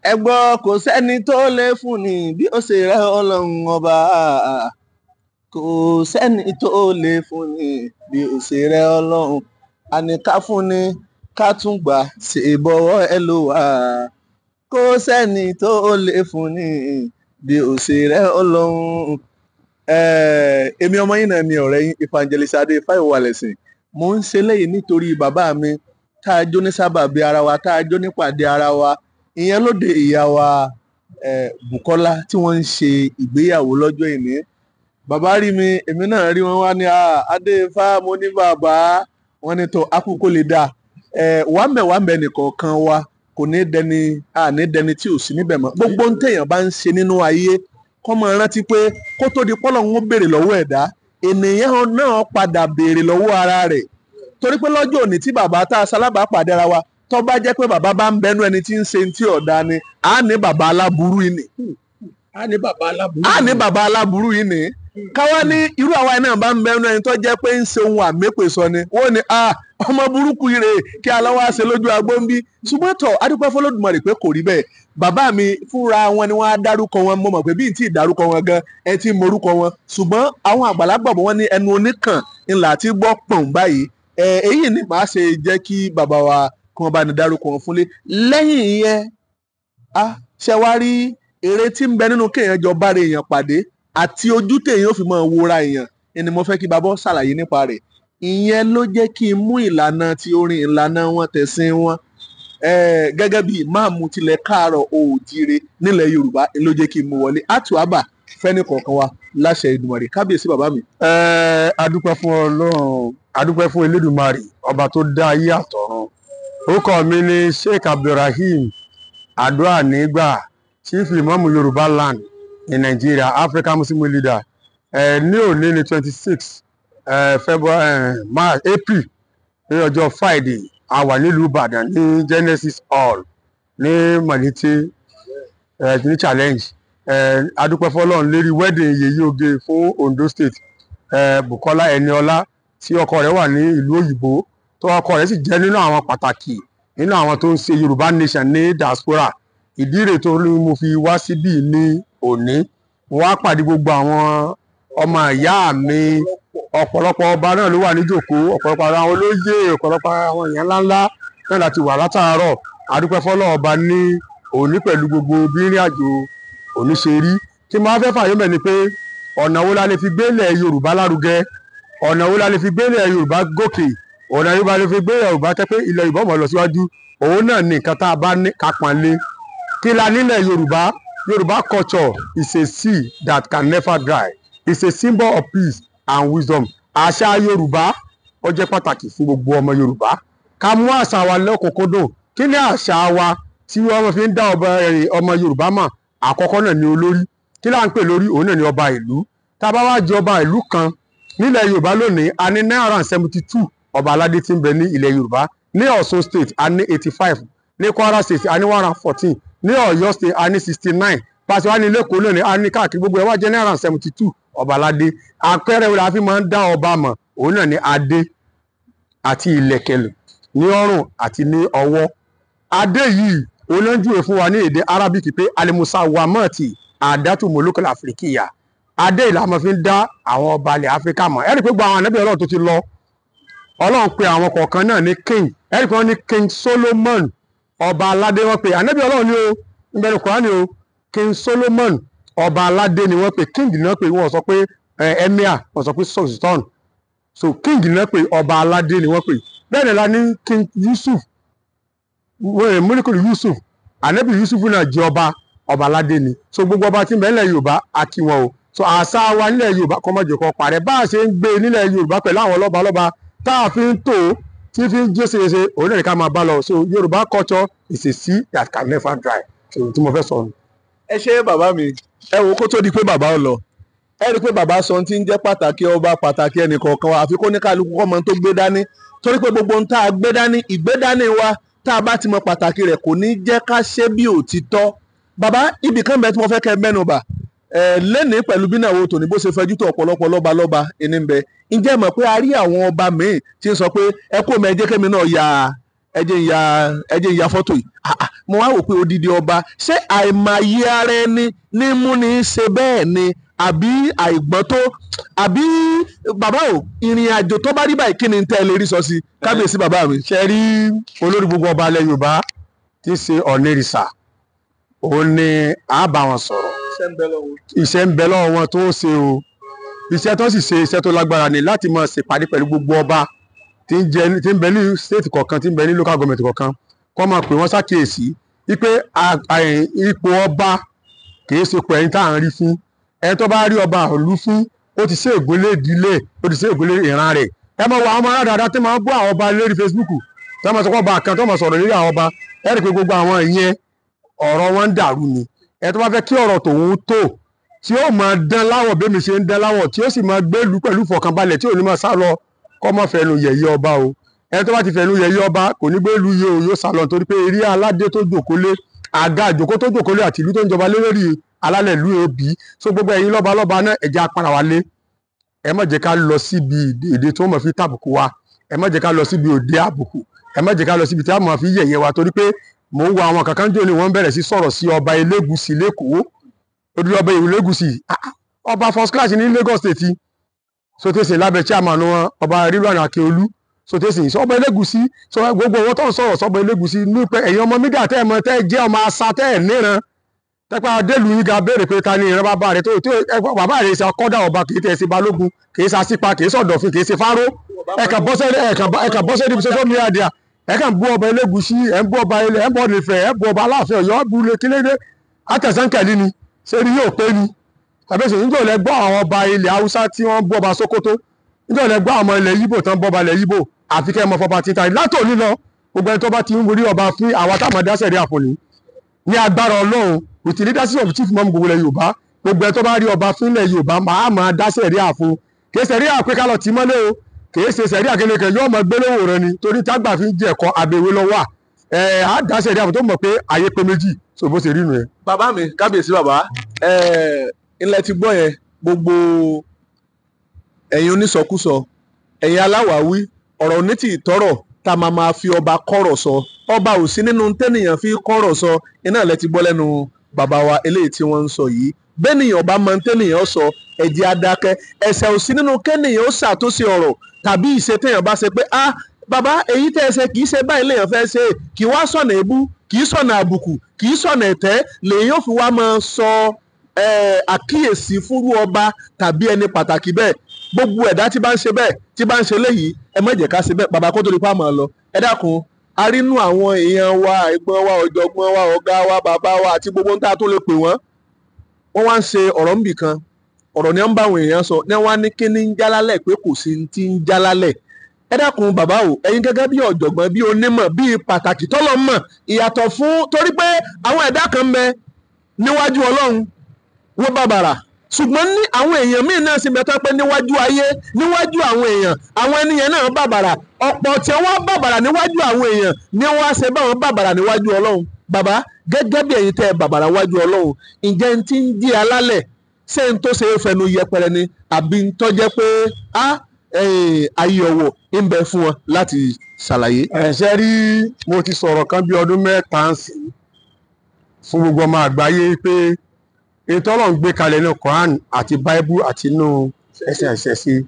Ẹ gbọ́, kò sẹ́ni tó lè fún ni bí ó ṣe rẹ Ọlọ́run ọba. Kò sẹ́ni tó lè fún ni bí ó ṣe rẹ Ọlọ́run. Àní ká fún ni ká tún gbà ṣe bọ́wọ́ ẹ ló wà. Kò sẹ́ni tó lè fún ni bí ó ṣe rẹ Ọlọ́run. Èmi ọmọ yín náà ni ọ̀rẹ́ yín, Evangelist Adé Fáìwalẹ̀sìn. Mò ń ṣe léyìí nítorí bàbá mi tá a jó ní sábàbí ara wa, tá a jó nípàdé ara wa, ìyẹn lóde ìyá wa Bùkọ́lá tí wọ́n ń ṣe ìgbéyàwó lọ́jọ́ ìní. Bàbá rí mi, èmi náà rí wọn, wá ní Adéfá. Mo ní bàbá wọn ní tó akókó lè dáa. Wàmẹ̀wàmẹ̀ nìkọ̀ọ̀kan wa kò ní dẹni àní dẹni tí ò sí níbẹ̀ mọ́. Gbogbo ohun téèyàn bá ń ṣe nínú ayé, kó máa rántí pé kó tó di pọ́lọ̀ ń béèrè lọ́wọ́ ẹ̀dá, ènìyàn náà padà béèrè lọ́wọ́ ara rẹ̀. Torí pé lọ́jọ́ òní tí bàbá tá a sálábà pàdé ara wa, tó bá jẹ́ pé bàbá bá ń bẹnu ẹni tí ń ṣe tí ọ̀dà ni, á ní bàbá aláburú yìí ni. Á ní bàbá aláburú. Á ní bàbá aláburú yìí ni. Káwá ní irú àwa náà bá ń bẹnu ẹni tó jẹ́ pé ń ṣe ohun àmépè sọ ni, wọ́n ní ọmọ burúkú yìí rè kí aláwa ṣe lójú agbó ń bí. Ṣùgbọ́n tọ̀, adúpẹ́ fọlọ́dúnmọ̀rì pé kò rí bẹ́ẹ̀. Bàbá mi fúnra wọn ni wọ́n á dárúkọ wọn. Mo mọ̀ pé bí n tí ì dárúkọ wọn gan, ẹ ti morúkọ wọn, ṣùgbọ́n àwọn àgbàlagbà bọ̀, wọ́n ní ẹnu oníkàn ńlá tí gbọ́ pọ̀n báyìí. Èyí ni màá ṣe jẹ́ kí bàbá wa kí wọ́n bá ní dárúkọ wọn fúnlé. Lẹ́yìn ìyẹn, a ṣe wá rí eré tí ń bẹ nínú kéèyàn jọ bára èèyàn pàdé àti ojú téèyàn ó fi máa wora èèyàn ni mo fẹ́ kí bàbá ṣàlàyé nípa rẹ̀. Ìyẹn ló jẹ́ kí n mú ìlànà ti orin, ìlànà wọn, tẹ̀sìn wọn, gẹ́gẹ́ bí ìmáàmù tilẹ̀ káàárọ̀ oòjíire nílẹ̀ Yorùbá ló jẹ́ kí n mú wọlé. Àtúwábà fẹ́ni kọ̀ọ̀kan wa láṣẹ Èdùmàrè. Kábíyèsí bàbá mi. Ẹ adúpẹ́ fún Ọlọ́run, adúpẹ́ fún Elédùmarè, ọba tó dá ayé àtọ̀run. Orúkọ mi ni Sheikh Abdulrahim Àdúrà Nígbà, Chief Imam Yorùbá land in Nigeria, African Muslim leader. Ẹ ní òní ní 26 February, March, April, ní ọjọ́ Friday, a wà nílùú Ìbàdàn ní Genesis Hall ní Mọ̀lété, ní Challenge. Adúpẹ́ fọlọ́run lérí wedding Yèyé Oge fún Ondo State, Bukola Eniola, tí ọkọ rẹ̀ wà ní ìlú òyìnbó, tó ọkọ rẹ̀ sì jẹ́ nínú àwọn pàtàkì nínú àwọn tó ń ṣe Yorùbá nation ní diaspora. Ìdí rèé tó ní mo fi wá síbí ní òní. Mo wá pàdé gbogbo àwọn ọmọ ìyá mi, ọ̀pọ̀lọpọ̀ ọba náà ló wà níjòkó, ọ̀pọ̀lọpọ̀ àwọn olóyè, ọ̀pọ̀lọpọ̀ àwọn èèyàn ńláńlá náà láti wà látàárọ̀. Adúpẹ́ fọlọ́run ọba ní òní pẹ̀lú gbogbo bí ìrìn àjò òní ṣe rí. Tí mo wá fẹ́ fàyọ́ mẹ́ ni pé ọ̀nà wo la lè fi gbélẹ̀ Yorùbá lárugẹ, ọ̀nà wo la lè fi gbélẹ̀ Yorùbá gòkè, ọ̀nà wo la lè fi gbélẹ̀ Yorùbá tẹ́ pé ilẹ̀ Yorùbá mọ̀ lọ síwájú? Òun náà ní nǹkan tá a bá ní ká pọ́n lé. Kí la nílẹ̀ Yorùbá? Yorùbá culture is a sea that can never dry. It's a symbol of peace and wisdom. Àṣà Yorùbá, ó jẹ́ pàtàkì fún gbogbo ọmọ Yorùbá ká mú àṣà wa lọ́kùnkúndùn. Kí ni àṣà wa tí wọ́n fi ń dá ọmọ Yorùbá mọ̀? Àkọ́kọ́ náà ni olórí. Kí là ń pè lórí? Òun náà ni ọba ìlú. Tá a bá wá jẹ ọba ìlú kan nílẹ̀ Yorùbá lónìí, a ní 972 ọba aládé tí ń bẹ ní ilẹ̀ Yorùbá. Ní Ọ̀ṣun State, a ní 85. Ní Kwara State, a ní 114. Ní Ọ̀yọ́ State, a ní 69. Pàṣẹ wa ní lẹ́kọ̀ọ́ náà ní a ní káàkiri, gbogbo ẹ̀ wá jẹ́ 972 ọba aládé. Àpẹẹrẹ wo la fi máa ń dá ọba mọ̀? Òun náà ní adé àti ìlẹ̀kẹ̀lẹ̀ ní ọrùn àti ní ọwọ́. Adé yìí, òun ló ń júwe fún wa ní èdè Arabic pé alimusa wamọ́ọ̀tì àdátù mọ̀lúkọ̀lá àfíríkìyà. Adé ìlà máa fi ń dá àwọn ọba ilẹ̀ Áfíríkà mọ̀. Ẹ̀rí pé gbogbo àwọn ànábì Ọlọ́run tó ti lọ, Ọlọ́run pe àwọn kọ̀ọ̀kan náà ní king. Ẹ̀rí pé wọ́n ní King Solomon, ọba aládé wọ́n pe ànábì Ọlọ́run ní o, nbẹ̀rù Kùránì o. King Solomon, ọba aládé ni wọ́n pe. King ni wọ́n pe. Wọ́n sọ pé emir, wọ́n sọ pé sultan. So king ni wọ́n pe, ọba aládé ni wọ́n pe. Bẹ́ẹ̀ ni la ní King Yusuf, Múlíkùlù Yusuf, ànábì Yusuf náà jẹ́ ọba, ọba aládé ni. So gbogbo ọba tí ń bẹ nílẹ̀ Yorùbá, a kí wọn o. So àṣà wa nílẹ̀ Yorùbá kọ́mọ́jọ kan parẹ́. Bá a ṣe ń gbé nílẹ̀ Yorùbá pẹ̀lú àwọn lọ́ba lọ́ba tá a fi ń tò tí fi ń jẹ́ ṣeéṣe, òun náà ní ká máa bá lọ. So Yorùbá culture is a sea that can never dry. So tí mo fẹ́ sọ nù. Ẹ ṣé bàbá mi. Ẹ wo, kó tó di pé bàbá ọ lọ, ẹ rí i pé bàbá sọ tí ń jẹ́ pàtàkì ọba, pàtàkì ẹnìkọ̀ọ̀kan wa, àfi kó ní kálukú kọ́ mọ tó gbé dání, torí pé gbogbo ohun tá a gbé dání, ìgbé dání wa, tá a bá ti mọ pàtàkì rẹ̀, kò ní jẹ́ ká ṣe bí òtítọ́. Bàbá, ibì kan bẹ tí mo fẹ́ kẹ́ mẹ́nu bà ẹ lẹ́nìí pẹ̀lú bí náà wo tòní bó ṣe fẹjú tó, ọ̀pọ̀lọpọ̀ lọ́ba lọ́ba ẹni ń bẹ. Ǹjẹ́ mọ̀ pé a rí àwọn ọba míì tí ń sọ pé ẹ kó mẹ jẹ́ kémi náà ya Ẹ jẹ́ ń ya, ẹ jẹ́ ń ya fọ́tò yìí. Ah, ah, mo wá wò pé odidi ọba, ṣé àìmọye ara ẹni ní mú ní ṣe bẹ́ẹ̀ ni, àbí àìgbọ́n tó, àbí bàbá o, ìrìn àjò tó bá rí báyìí, kí ni tẹ́ ẹ lè rí sọ sí, kábíyèsí bàbá mi? Ṣe rí olórí gbogbo ọba ilẹ̀ Yorùbá tí í ṣe Ọ̀nìrìsà, òun ni a bá wọn sọ̀rọ̀. Iṣẹ́ ń bẹ lọ́wọ́ wọn tó ṣe o. Iṣẹ́ tó sì ṣe, iṣẹ́ tó lágbára ni láti máa ṣèpàdé pẹ̀lú gbogbo ọba tí ń jẹ, tí ń bẹ ní state kọ̀ọ̀kan, tí ń bẹ ní local government kọ̀ọ̀kan, kó máa pè wọ́n ṣàkíyèsí wípé ipò ọba kìí ṣe ipò ẹni tá à ń rí fún. Ẹni tó bá rí ọba ìlú fún, ó ti ṣe ègúnlé ìdílé, ó ti ṣe ègúnlé ìran rẹ̀. Ẹ máa wo àwọn ọmọ aládàáda tí máa ń bú àwọn ọba lórí Facebook, tí wọ́n máa sọ pé ọba kan tó máa sọ̀rọ̀ lórí àwọn ọba. Ẹ rí i pé gbogbo àwọn ìyẹn, ọ̀rọ̀ wọn ń dàrú ni. Ẹ tó bá fẹ́ kí ọ̀rọ̀ tòun tó, tí ó máa dán láwọ̀ bẹ́mi ṣe ń dán láwọ̀, tí ó sì máa gbélú pẹ̀lú ìfọ̀kànbalẹ̀, tí ò ní máa sá lọ, kọ́ mọ́ fẹnu yẹ̀yẹ́ ọba o. Ẹni tó bá ti fẹnu yẹ̀yẹ́ ọba kò ní gbélú yìí o, yóò sá lọ, nítorí pé eré aládé tó jòkólé, àga àjòkó tó jòkólé àti ìlú tó ń jọba lé lórí alálẹ̀ ìlú òbí. So gbogbo ẹ̀yin lọ́ba lọ́ba náà, ẹ jẹ́ á pọ́nra wa lé. Ẹ má jẹ́ ká lọ síbi èdè tó mọ̀ fi tàbùkù wa. Ẹ má jẹ́ ká lọ síbi òde àbùkù. Ẹ má jẹ́ ká lọ síbi tí a máa fi yẹ̀yẹ́ wa, torí pé mò ń wo àwọn kankan jò ní wọ́n bẹ̀rẹ̀ sí sọ̀rọ̀ sí ọba Elégùṣì l'Ékòó. Odidi ọba Elégùṣì, ọba first class ní Lagos State, sotese lábẹ́ chairman wọn, ọba Rilwan Akiolu. Sotese sọ ọba Elégùṣì, sọ gbogbo owó tó ń sọ̀rọ̀ sọba Elégùṣì ní pé ẹ̀yin ọmọ mídíà tẹ́ ẹ mọ, tẹ́ ẹ jẹ́ ọmọ asa, tẹ́ ẹ níran tẹ́pẹ́ adélu yín ga, béèrè pé ta ni ìran bàbá rẹ̀ tó bàbá rẹ̀ ṣe akọ́dà ọba, kì í tẹ̀ ṣe balógun, kì í ṣe asípa, kì í ṣọ̀dọ̀fin, kì í ṣe fáró. Ẹ̀ka bọ́sẹ̀ níbi social media, ẹ kàn bú ọba Elégùṣì, ẹ̀ ń bú ọba ilẹ̀, ẹ̀ ń bú Ọ̀nìfẹ̀, ẹ̀ ń bú ọba Aláàfin Ọ̀yọ́, bú lé kílédé àtẹ̀sánкẹ̀lì ni. Ṣé ni yóò pé ni tàbí ṣe níjọ́ lẹ gbọ́ àwọn ọba ilẹ̀ Haúsá tí wọ́n bú ọba Sókótó? Níjọ́ lẹ gbọ́ àwọn ilẹ̀ Yíbò tán bú ọba ilẹ̀ Yíbò? Àfi kẹ́ ẹ mọ fọba títa látòní lọ. Gbogbo ẹni tó bá ti ń rí ọba fún àwa táwọn dáṣẹ̀ rí àfọ̀ní ní agbára Ọlọ́run, with the leadership of Chief Imam gbogbo ilẹ̀ Yorùbá, gbogbo ẹni tó bá rí ọba fún ilẹ̀ Yorùbá máa dáṣẹ̀ rí àfún. Kì í ṣe rí àpé ká lọ tì mọ́lé o, kì í ṣe sẹ̀rí àkẹlẹ̀kẹ̀ yóò mọ gbólóhùn rẹ ni, torí tágbà fi ń jẹ ẹ̀kọ́ àbẹ̀wé lọ wà. Ẹ̀ á dáṣẹ̀ rí àfún tó mọ̀ pé ayé pé méjì, so bó ṣe rí nu yẹn. Bàbá mi, kábíyèsí bàbá, ilẹ̀ ti gbọ́ yẹn. Gbogbo ẹ̀yin onísọkúsọ, ẹ̀yin aláwàáwí, ọ̀rọ̀ ní ti ìtọ́rọ̀ tá a máa fi ọba kọ́rọ̀ sọ, ọba ò sí nínú tẹ́nìyàn fi kọ́rọ̀ sọ. Iná ilẹ̀ ti gbọ́ lẹ́nu bàbá wa eléyìí tí wọ́n ń sọ yìí. Bẹ́nìyàn bá mọ tẹ́nìyàn sọ, ẹ̀jẹ̀ adákẹ́. Ẹ̀ṣẹ̀ ò sí nínú kẹ́nìyàn ó ṣàtúnṣe ọ̀rọ̀ tàbí ìṣe téèyàn bá ṣe pé, ah, bàbá, èyí tẹ́ ẹ ṣe kì í ṣe báyìí lèèyàn fẹ́ ṣe. Kì í wá sọ̀nà èébú, kì í sọ̀nà àbùkù, kì í sọ̀nà ẹ̀tẹ́ lèyìn ó fi wá máa sọ àkíyèsí fúnrú ọba tàbí ẹni pàtàkì bẹ́ẹ̀. Gbogbo ẹ̀dá tí bá ń ṣe bẹ́ẹ̀, tí bá ń ṣe léyìí, ẹ má jẹ́ ká ṣe bẹ́ẹ̀. Bàbá, kó tó di pa máa lọ, ẹ dákun, a rí inú àwọn èèyàn wa, ẹ̀gbọ́n wa, ọ̀jọ̀gbọ́n wa, ọ̀gá wa, bàbá wa àti gbogbo ń tá a tó lè pè wọ́n, wọ́n wá ń ṣe ọ̀rọ̀ ń bì kan, ọ̀rọ̀ ni wọ́n ń bá àwọn èèyàn sọ ní wọ́n á ní kí ní ń jálálẹ̀, pé kò sí ti ń jálálẹ̀. Ẹ dákun bàbá o, ẹ̀yin gẹ́gẹ́ bí ọ̀jọ̀gbọ́n, bí onímọ̀, bí pàtàkì tọ́lọ́ mọ̀ ìyàtọ̀ fún, torí pé àwọn ẹ̀dá kan ń bẹ níwájú Ọlọ́run wọ́n bàbàrà, ṣùgbọ́n ní àwọn èèyàn míì náà sì mẹ́tọ́ pé níwájú ayé, níwájú àwọn èèyàn, àwọn ènìyàn náà bàbàrà. Ọ̀pọ̀ tí wọ́n bàbàrà níwájú àwọn èèyàn ni wọ́n á ṣe báwọn bàbàrà níwájú Ọlọ́run. Bàbá, gẹ́gẹ́ bí ẹ̀yin tẹ́ ẹ bàbàrà wájú Ọlọ́run, ǹjẹ́ ń ti ń di alálẹ̀, ṣé ń tó ṣe é fẹnu yẹpẹrẹ ni, àbí ń tọ́jẹ́ pé á ayé ọwọ́ ń bẹ fún wọn láti ṣàlàyé? Ẹ ṣe rí, mo ti sọ̀rọ̀ kan bí ọdún 3 ń sìn fún gbogbo ọmọ àgbáyé pé ètò Ọlọ́run gbé kalẹ̀ ní Quran àti Bible àti inú ẹsẹ̀ ẹ̀sẹ̀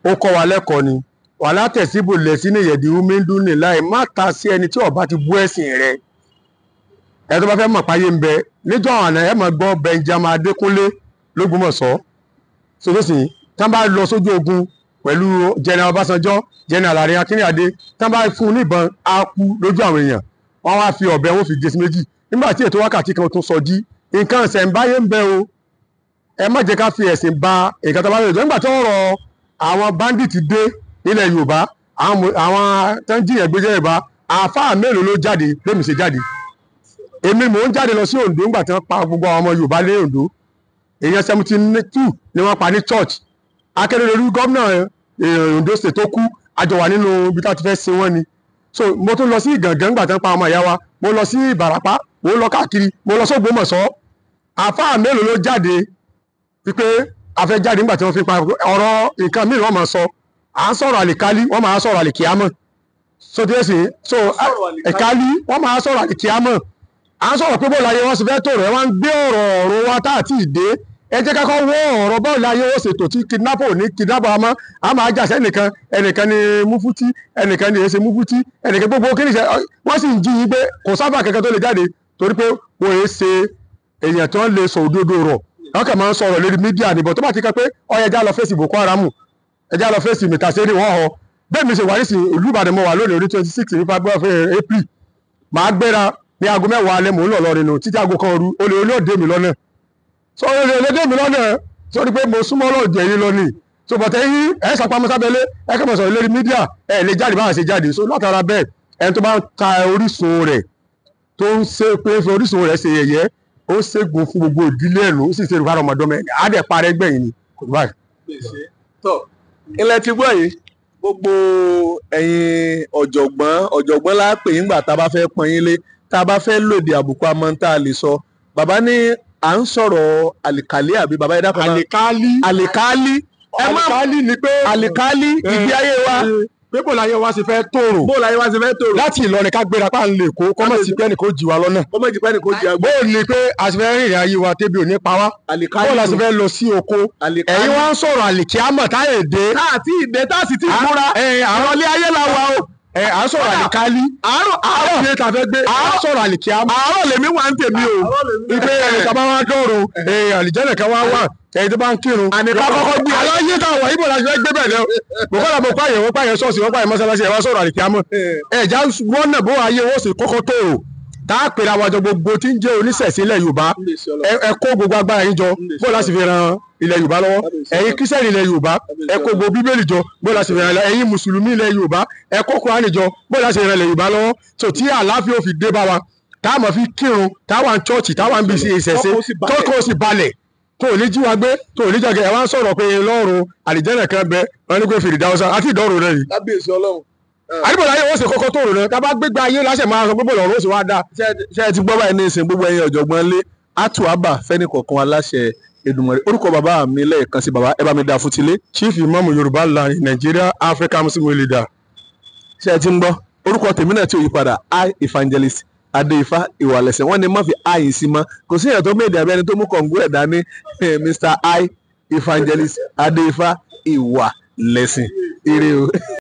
ó kọ́ wa lẹ́kọ̀ọ́ ni wà látẹ̀síbò lẹ̀sí ní ìyẹ̀dì umendun ní láì má ta sí ẹni tí ó bá ti bú ẹ̀sìn rẹ̀. Ẹ tó bá fẹ́ mọ̀ páyé ń bẹ níjọ́ àná, ẹ máa gbọ́ Benjamin Adékúnlé l'Ógbómọ̀ṣọ́ sódòsìn tí wọ́n bá lọ sójú ogun pẹ̀lú General Ọbásanjọ́, General Ààrẹ Akínrìnàdé, tí wọ́n bá fún un níbọn, á kú lójú àwọn èèyàn. Wọ́n wá fi ọ̀bẹ, wọn fi gé sí méjì. Nígbà tí ètò wákàtí kan tó sọ jí, nǹkan ìṣẹ̀ǹbáyé ń bẹ o. Ẹ má jẹ́ ká fi ẹ̀sìn ba nǹkan tó bá lè jọ. Nígbà tí ọ̀rọ̀ àwọn bandit dé nílẹ̀ Yorùbá, àwọn tó ń jìyàn gbé jẹ́ Yorùbá, àáfàá mélòó ló jáde? Lèmi ṣe jáde, èmi mò ń jáde lọ sí Oǹdó nígbà tí wọ́n pa gbogbo àwọn ọmọ Yorùbá lé Oǹdó. Èèyàn 72 ni wọ́n pa ní church. Akérèdọ́lù, gómìnà Oǹdó State tó kú, àjọ wà nínú ibi tá a ti fẹ́ sin wọ́n ni. So mo tún lọ sí Ìgàngán nígbà tí wọ́n pa ọmọ ìyá wa, mo lọ sí Ìbàràpá, mo lọ káàkiri, mo lọ sógbómọ̀ṣọ́. Àáfàá mélòó ló jáde wípé a fẹ́ jáde nígbà tí wọ́n fi pa ọ̀rọ̀ nǹkan míì? Wọ́n máa sọ, à ń sọ̀rọ̀ àlìkálí, wọ́n máa sọ̀rọ̀ àlìkíámọ̀. So tí ó sì so ẹ̀kálí wọ́n máa sọ̀rọ̀ àlìkíámọ̀. À ń sọ̀rọ̀ pé bóòlù ayé wọn sì fẹ́ tòrò, ẹ wá ń gbé ọ̀rọ̀ ọ̀rọ̀ wa tá àti ìdé. Ẹ jẹ́ ká kọ́ wọ́ ọ̀rọ̀ báwo láyé ó ṣètò tí kidnapper ò ní kidnapper mọ́. A máa jà sẹ́nìkan, ẹnìkan ni mufuti, ẹnìkan ni èsè mufuti, ẹnìkan gbogbo kí ni ṣe. Wọ́n sì ń jí yín pé kò sábà kankan tó lè jáde torí pé wọ́n yé ṣe èèyàn tó ń lè sọ òdodo rọ̀. Wọ́n kàn máa ń sọ̀rọ̀ lórí mídíà nìbọn tó bá ti kẹ́ pé ọyẹ ẹja lọ fèsì Boko Haram, ẹja lọ fèsì mìtàsẹ́rì wọ́n họ. Bẹ́ẹ̀ mi ṣe wà nísìnyí, ìlú Ìbàdàn mo wà lónìí orí 26 ní February April. Màá gbéra ní aago 10 alẹ́, mò ń lọ lọrin nù títí aago 1 òru, olè olóòdè mi lọ́nà. So olè olóòdè mi lọ́nà sórí pé mo súnmọ́ lọ́jọ́ yín lọ ni. So bọ̀tẹ́ yín ẹ̀ sàpamọ́ sábẹ́lé, ẹ kàn mọ̀ sọ̀rọ̀ lórí mídíà, ẹ lè jáde báwa ṣe jáde. So látara bẹ́ẹ̀, ẹni tó bá ń ta orísun rẹ̀ tó ń ṣe pé fi orísun rẹ̀ ṣe yẹ̀yẹ́, ó ṣègùn fún gbogbo ìdílé ẹ̀ ló sì ṣe ìrùkárọ̀ ọmọdọ́mọ ẹ̀ á dẹ̀ parẹ́ gbẹ̀yìn ni kò tó báyìí. Tọ́ ilẹ̀ ti gbọ́ yìí, gbogbo ẹ̀yin ọ̀jọ̀gbọ́n ọ̀jọ̀gbọ́n la pè yín gbà tá a bá fẹ́ pọ́n yín lé, tá a bá fẹ́ lòdì àbùkù amọ̀ tá a lè sọ. Bàbá ní à ń sọ̀rọ̀ àlìkálí àbí bàbá yẹn dákun náà. Àlìkálí. Àlìkálí. Ẹ má Àlìkálí ni pé àlìkálí ìgbé ayé wa. Pé bó láyé wa ṣe fẹ́ tòrò. Bó láyé wa ṣe fẹ́ tòrò. Láti Ìlọrin ká gbéra pa ń lè kó kọ́mọ̀ sí pé ẹnì kò jí wa lọ́nà. Kọ́mọ̀ sí pé ẹnì kò jí wa. Bó ni pé a ṣe fẹ́ rìnrìn ayé wa tébi ò ní pa wá. Àlìkálí. Bó la ṣe fẹ́ lọ sí oko. Àlìkálí. Ẹ̀yin wá ń sọ̀rọ̀ àlìkíámọ̀ táyè dé. Tá àti ìdè tá sì ti múra. Ìrọ̀lẹ́ ayé la wà o. À ń sọ̀rọ̀ àlìkálí. Àárọ̀ àárọ̀ ilé ta fẹ́ gbé. À ń sọ̀rọ̀ àlìkíámọ̀. Àárọ̀ lèmi wà ń tèmi o. Ipe ẹ̀ka bá wá dọ̀rùn, àlìjẹ́nà kan wá wà, ẹ̀yin tó bá ń kírun. Àníká kọ́kọ́ gbé. Aláyé tá a wà ibo la ṣe fẹ́ gbé bẹ̀ lọ. Mo kọ́ la mo pààyàn, wọ́n pààyàn ṣọ́ọ̀ṣì, wọ́n pààyàn mọ́ṣáláṣí, ẹ̀ wá sọ̀rọ̀ àlìkíámọ̀. Ẹ̀já wọ́n náà bó ayé wọ́n sì kọ́kọ́ tó o. Tá a pèrè àwọn àjọ gbogbo tí ń jẹ́ oníṣẹ̀ṣe ilẹ̀ Yorùbá. Ẹ kó gbogbo agbára yín jọ bó la sì fi ran ilẹ̀ Yorùbá lọ́wọ́. Ẹ̀yin kírísítẹ́nì ilẹ̀ Yorùbá, ẹ kó gbogbo Bíbélì jọ bó la sì fi ran ilẹ̀. Ẹ̀yin mùsùlùmí ilẹ̀ Yorùbá, ẹ kó Kùránì jọ bó la sì fi ran ilẹ̀ Yorùbá lọ́wọ́. So tí àlàáfíà ò fi dé bá wa, tá a mọ̀ fi kírun, tá a wà ní chọ́ọ̀chì, tá a wà ní bíi ìṣẹ̀ṣe, tọ́kọ̀ sì balẹ̀, tó ò ní jí wa gbé, tó ò ní jọ̀gẹ̀. Ẹ wá ń sọ̀rọ̀ pé lọ́run àlìjẹ́nà kan bẹ, wọn ní pé fìrìdáwọ́sá àti ìdọ́rùn rẹ yìí. Kábíyèsí Ọlọ́run. Àdìbò láyé wọ́n sì kọ́kọ́ tó rò náà, tá a bá gbégbá ayé láṣẹ máa sọ gbogbo ọ̀rọ̀ ó sì wá dáa. Ṣé ẹ ti gbọ́ báyìí ní ìsìn gbogbo ẹ̀yin ọ̀jọ̀gbọ́n lé àtúwábà fẹ́ni kọ̀ọ̀kan aláṣẹ Èdùmàrè. Orúkọ bàbá mi lẹ́ẹ̀kan sí bàbá, ẹ bá mi dá fún tilé. Chief Imam Yorùbá Land Nigeria Africa Muslim Leader. Ṣé ẹ ti ń gbọ́? Orúkọ tèmi náà tí ò yí padà, I Evangelist Adéifá Ìwàlẹ̀sẹ̀. Wọ́n ní má fi I sí mọ́. Kò sí èèyàn tó méde àbí ẹni tó mú kọ̀ǹgú ẹ̀ dání, Mr. I Evangelist Adéifá Ìwàlẹ̀sìn. Ire o.